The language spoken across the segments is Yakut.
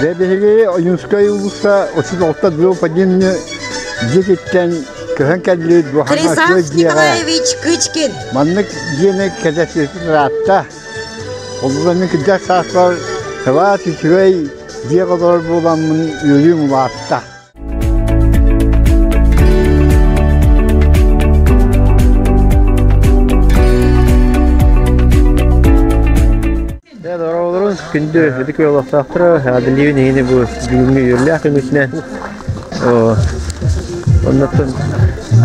Дьэ биһиги Ойуунскай уулусса 36 дом один дьиэтиттэн көһөн кэллибит бу хаҥас Хрисанф дьиэҕэ. Николаевич Кычкин. Маннык дьиэни кэтэспиппит ыраатта. Олорон мин кырдьар сааспар сылаас үчүгэй дьиэҕэ олорор буоламмын үөрүүм улаатта. Дьэ, дорооболорун, күндү ытык олохтоохторо, эҕэрдэлиибин эһигини бу бүгүҥҥү үөрүүлээх күҥҥүтүнэн. Оннуттан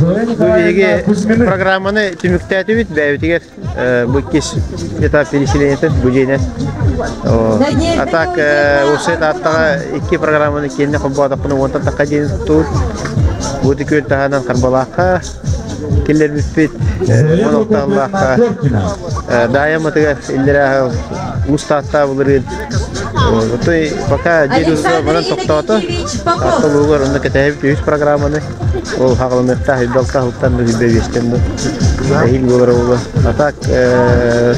бу биһиги программаны түмүктээтибит бэйэбитигэр бу иккис этап переселениетын бу дьиэнэн. А так уопсай Тааттаҕа икки программаны киэннэ холбоотохпуна уонтан тахха диэн туттубут. Бу күөл таһынан Харбалаахха киллэрбиппит Монолтааллаахха Даайаммытыгар иллэрээ Уус Тааттаа былырыын Отой пока дьиэ манан тохтоото. Таатта улуугар онно кэтэһэбит үһүс программаны. Ол хаҕылыныахтаах илбалта сылтан бэбиэстэн бу эһиил буолара буолуо. А так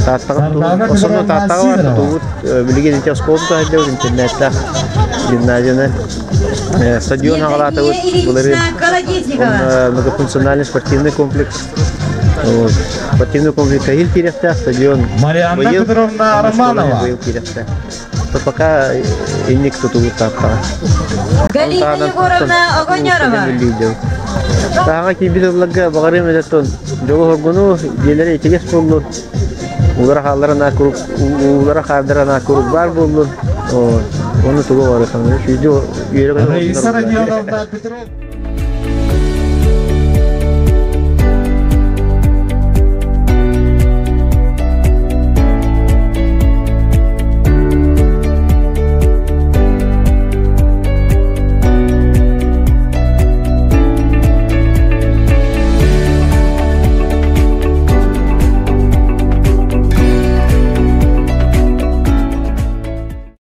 Тааттаҕа основной Тааттаҕа бар тутуубут билигин ити оскуола тута сылдьабыт интернеттаах гимназияны стадион аҕалаатыбыт былырыын многофункциональный спортивный комплекс спортивный комплекс эһиил киириэхтээх стадион Марианна Петровна Романова быйыл киириэхтээх пока инник тутулук тааттаҕа Галина Егоровна Огонерова. Таһаҕа киирбит ылларга баҕарыам этэ дьолу-соргуну дьиэлэрэ ичигэс буоллун уулара хааллара курук уулара хаардара курук баар буоллун ону тугу баҕарыаххын үөрэ Раиса Родионовна Петрова.